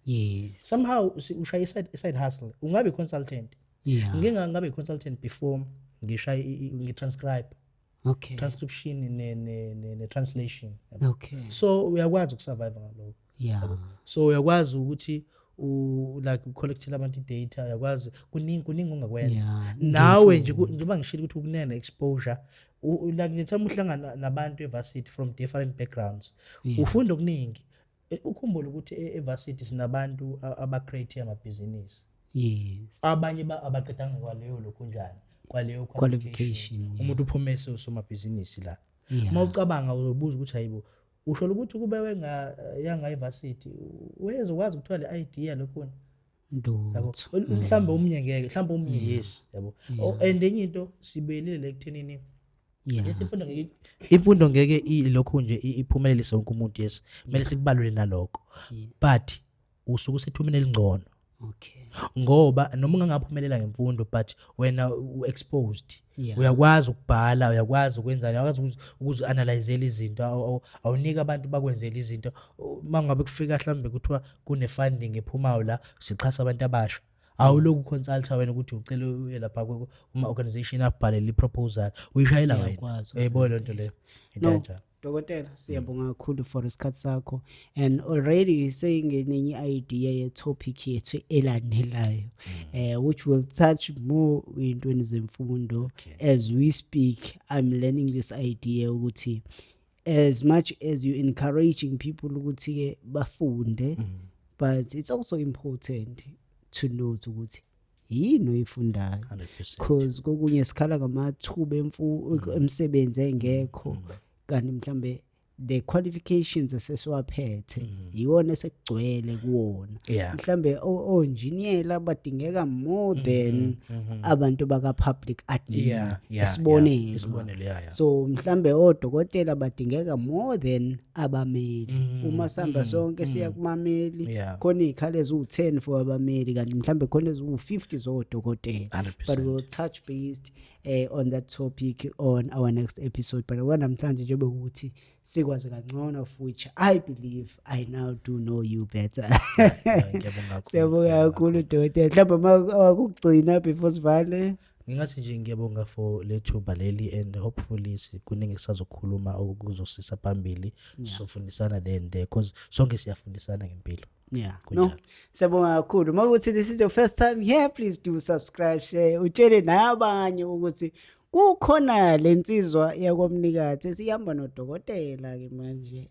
Somehow ushaye i-side hustle, ungabe i-consultant. Ngike ngabe i-consultant before ngishaye ngi-transcribe, transcription ne-translation. So uyakwazi ukusurvive ngalokho. So uyakwazi ukuthi like ucollectele abantu i-data, uyakwazi, kuningi kuningi ongakwenza. Nawe nje njengoba ngishilo ukuthi ukunika ne-exposure, like nge-time uhlangana nabantu e-varsity from different backgrounds, ufunda okuningi. Ukhumbule ukuthi e-varsity sinabantu aba-create amabhizinisi. Abanye abaqedanga kwaleyo lokhunjani, kwaleyo qualification, qualification. Umuntu uphume esomabhizinisi la. Uma ucabanga uzobuza ukuthi hayibo, usho ukuthi kube wenga yanga e-varsity wezokwazi ukuthola le idea lokhona, yabo? Lutho. Mhlawumbe umnye ngeke, mhlawumbe omunye yes, yabo. Oh, and enye into sibuyelile le ekuthenini, yes, imfundo ngeke ilokhu nje iphumelelise wonke umuntu, yes, kumele sikubalule nalokho, but usuke usethumeni elingcono. Ngoba noma ungangaphumelela ngemfundo, but wena u-exposed. Uyakwazi ukubhala, uyakwazi ukwenzani, uyakwazi ukuzi-analyzela izinto, awuniki abantu bakwenzela izinto. Uma ngabe kufika mhlawumbe kuthiwa kune-funding ephumayo la, sixhasa abantu abasha, awuloku uconsulta wena ukuthi ucele uye lapha kuma-organization akubhalele i-proposal, uyishayela wena. Uyakwazi. Uyayibona lento leyo, into No, kanjalo. Dokotela, siyabonga kakhulu for isikhathi sakho and already seyingenenye idea ye-topic yethu elandelayo, which will touch more intweni zemfundo. As we speak, I'm learning this idea ukuthi as much as you encouraging people ukuthi ke bafunde, but it's also important to note ukuthi yini oyifundayo. 100%. Cause kokunye sikhala ngamathuba emsebenzi engekho, kanti mhlambe the qualifications esesiwaphethe yiwona esekugcwele kuwona. Mhlambe onjiniyela badingeka more than abantu baka public admin, isibonelo. Isibonelo, yeah. So mhlambe odokotela badingeka more than abameli. Uma sihamba sonke siya kumameli, khona izikhala eziwu-10 for abameli, kanti mhlambe khona eziwu-50 zodokotela. 100%. But we'll touch based on that topic on our next episode. But kwanamhlanje nje bekuthi sikwazi kangcono, of which I believe I now do know you better. Ngiyabonga kakhulu. Siyabonga kakhulu, dokotela. Mhlawumbe awakugcina before sivale? Ngingathi nje ngiyabonga for le thuba leli and hopefully kuningi sisazokhuluma okuzosisa phambili, sizofundisana then there, because sonke siyafundisana ngempilo. Yeah. No. Siyabonga kakhulu. Mawukuthi this is your first time here, please do subscribe, share, utshele nabanye ukuthi kukhona lensizwa yakwamnikathi esihamba nodokotela ke manje.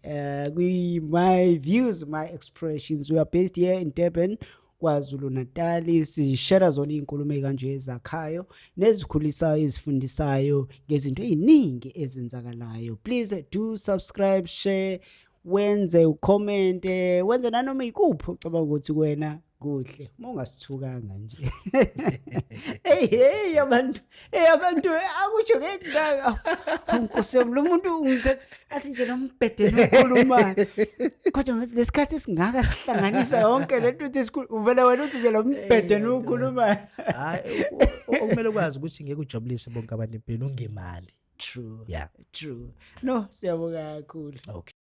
Kwi My Views My Expressions. We are based here in Durban, KwaZulu Natal. Sishare zona izinkulumo kanje ezakhayo nezikhulisayo, ezifundisayo ngezinto eziningi ezenzakalayo. Please do subscribe, share, wenze ucomment, wenze nanoma ikuphi ucabanga ukuthi wena kuhle, uma ungasithukanga nje. Hey hey, abantu, hey abantu, akusho ngengaka, Nkosi yami, lo muntu ungithatha athi nje lo mbhede lokhulumayo, kodwa lesikhathi esingaka sihlanganisa yonke lento uthi esikhulu, uvela wena uthi nje lo mbhede lokhulumayo. Hayi, okumele ukwazi ukuthi ngeke ujabulise bonke abantu empilweni ungemali. True. True. No, siyabonga kakhulu. Okay.